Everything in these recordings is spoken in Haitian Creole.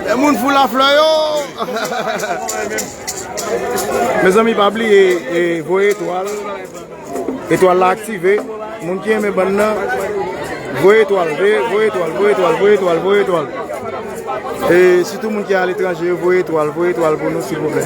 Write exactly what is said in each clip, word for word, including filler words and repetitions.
E moun fou laflè yo. Mezanmi, pa bliye, e, voye etwal. Etwal la aktive. Moun ki renmen bann nan, voye etwal, voye, voye etwal, voye etwal, voye etwal, voye etwal. E sitou moun ki aletranje yo, voye etwal, voye etwal pou nou, silvouplè.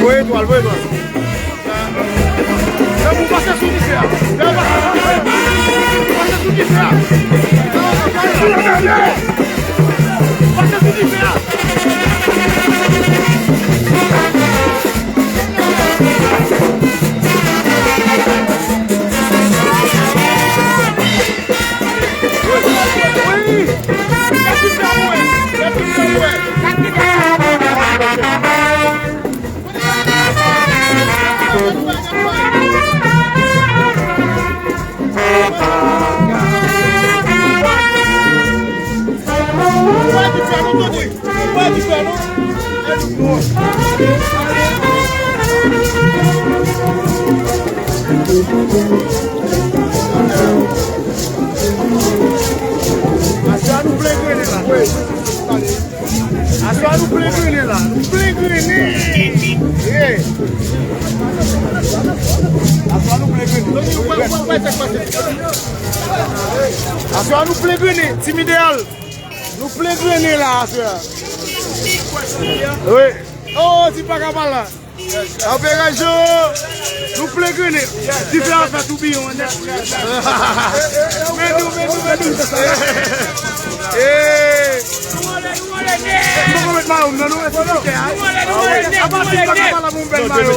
Voye etwal, voye etwal. Lè pou pase sou dife a. Lè pase sou dife a. Pase sou dife a. Pase sou dife a. Aswè a nou plen grennen la. Nou plen grennen. Yeah. Aswè a nou plen grennen. Aswè a nou plen grennen. Team Idéal. Nou plen grennen la, aswè a. Wi. Oh, ti pa ka pale la. Opération. Nou plen grennen. Dife a fè toubiyon nèt. Men nou, men nou, men nou. Nou resisite a. Apa se pa ka pale pou bèl mayo.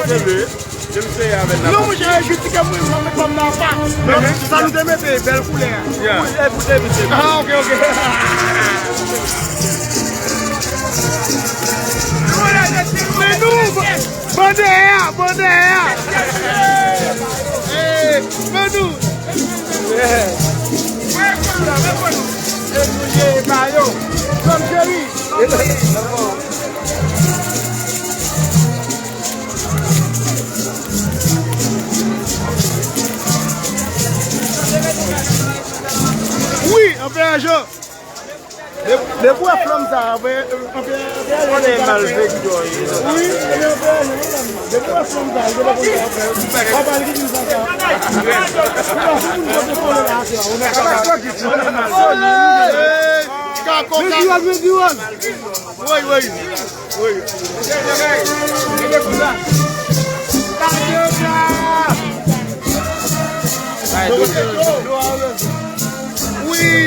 Non, monchè, jis ke mwen, mwen met kòm nan apa. Men sa nou te mete, bèl koulè a. Yeah. Pou te mete. Ah, ok, ok. Men nou, ban dèyè a, ban dèyè a. Eh, ban nou. Yeah. E nou ye mayo. Kòm cheri. Wi, anpè ajan. Depi w wè flanm sa, anpè, anpè, anpè ajan. Konnen malfektè, wi. Wi, anpè ajan, depi w wè flanm sa, li te konn sa fè. Papa, li ki di sa, sa. Ou pa sou moun kote kole la, sa. Ou nan kaka. Konnen malfektè. Men diwòl, men diwòl. Woy, woy. Woy. Wi.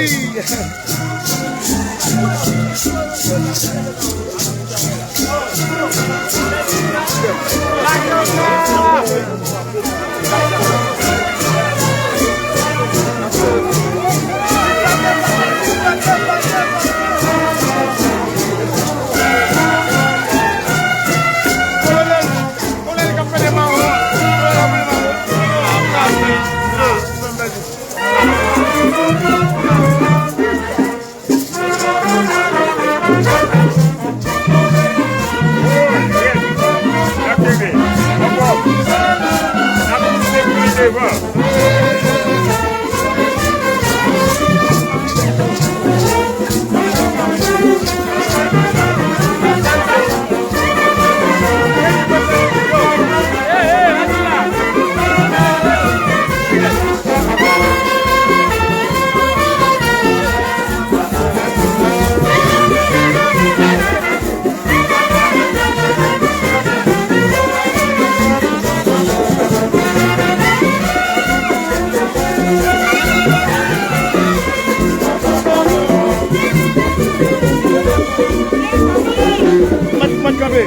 Mèt, mèt kanpe.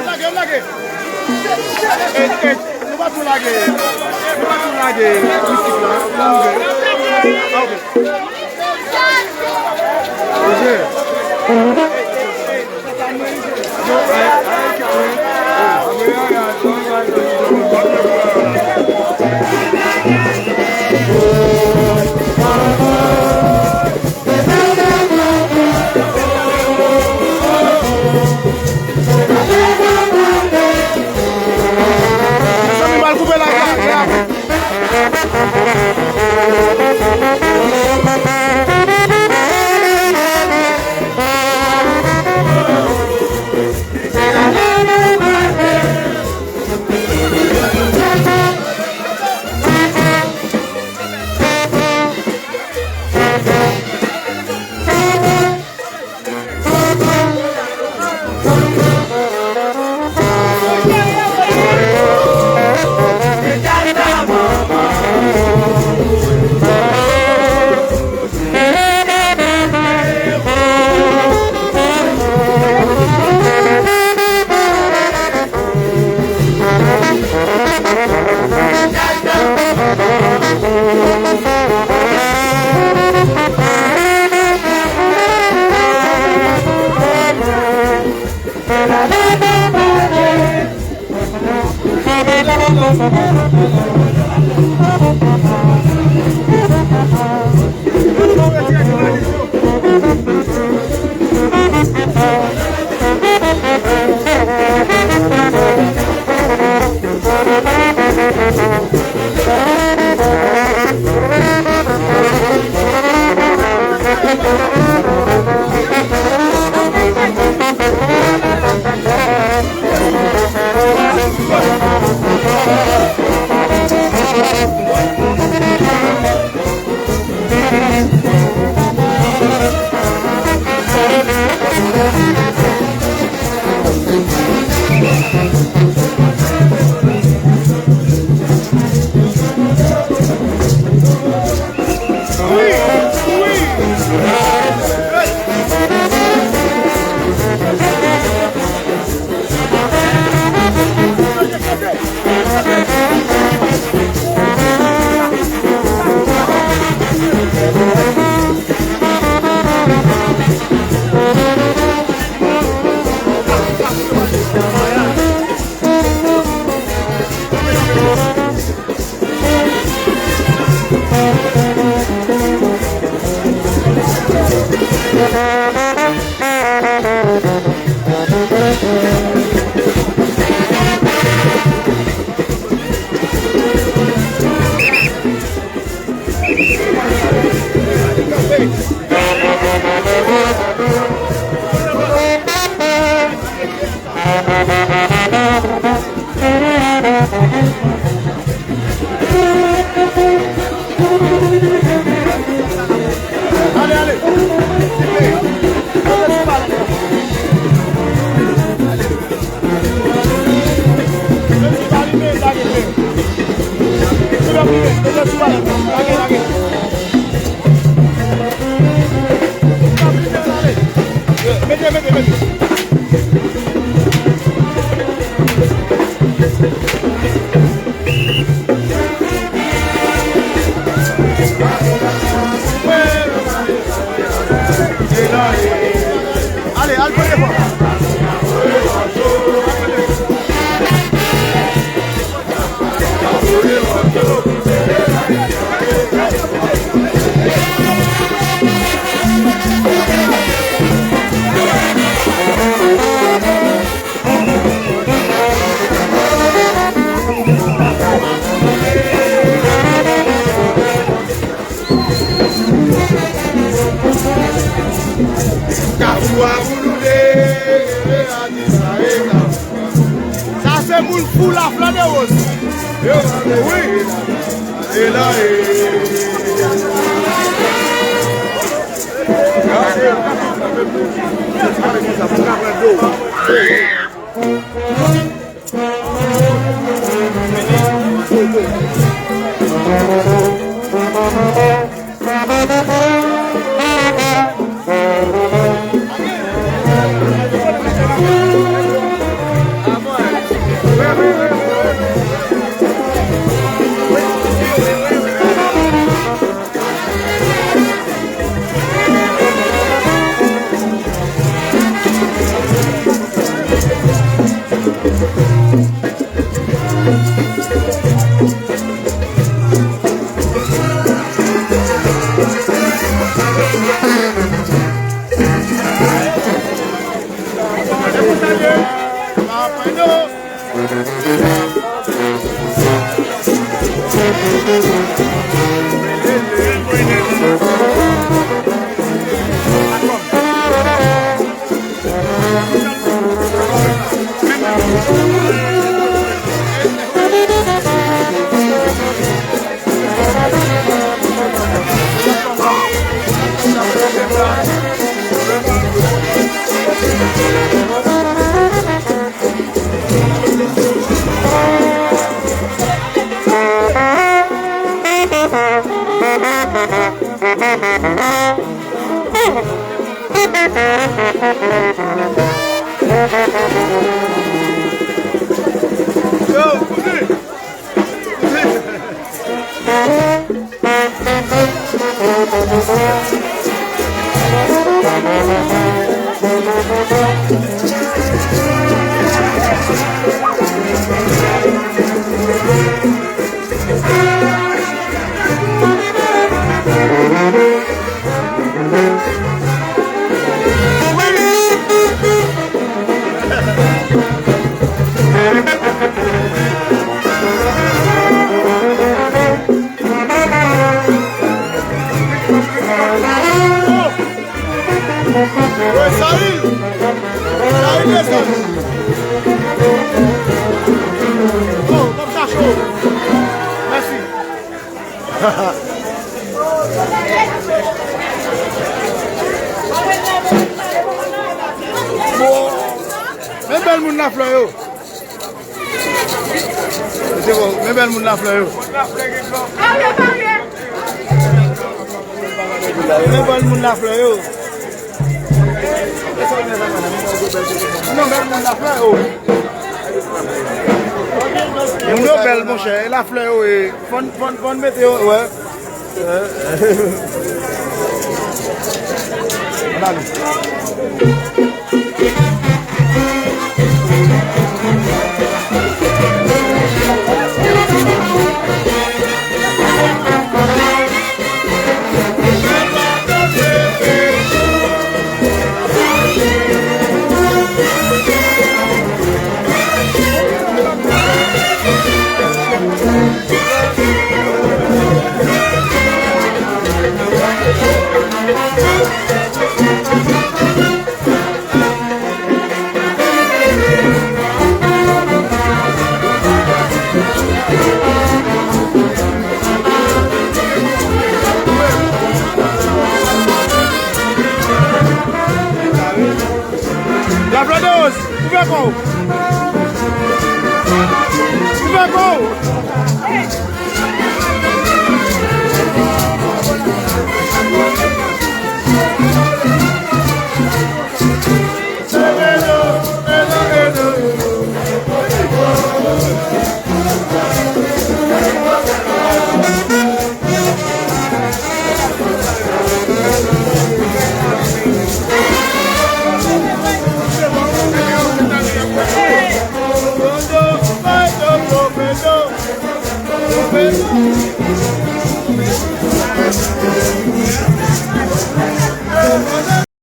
Lage, lage. E, e, nou pa tou lage. Nou pa tou lage mizik la. Ah, ok. Mezanmi, m al koupe lage a. Mete, mete, mete. Ale, al pran devan. Kafou a bouloule, rele a di sa e kafou. Sa se moun fou laflè de woz. Yo, wi. E la, e. Yo, kouzen! Wi, Sayil! Sayil desann! Oh, m ap chache w! Mèsi! Bon, men bèl moun laflè yo! Mesye, bon, men bèl moun laflè yo. Men bèl moun laflè yo. Non, bèl moun laflè yo. Moun yo bèl, monchè. E laflè yo, e fòn, fòn, fòn mete yo, wè. Ann ale. Laflè de woz, ouvè kò w. Ouvè kò w.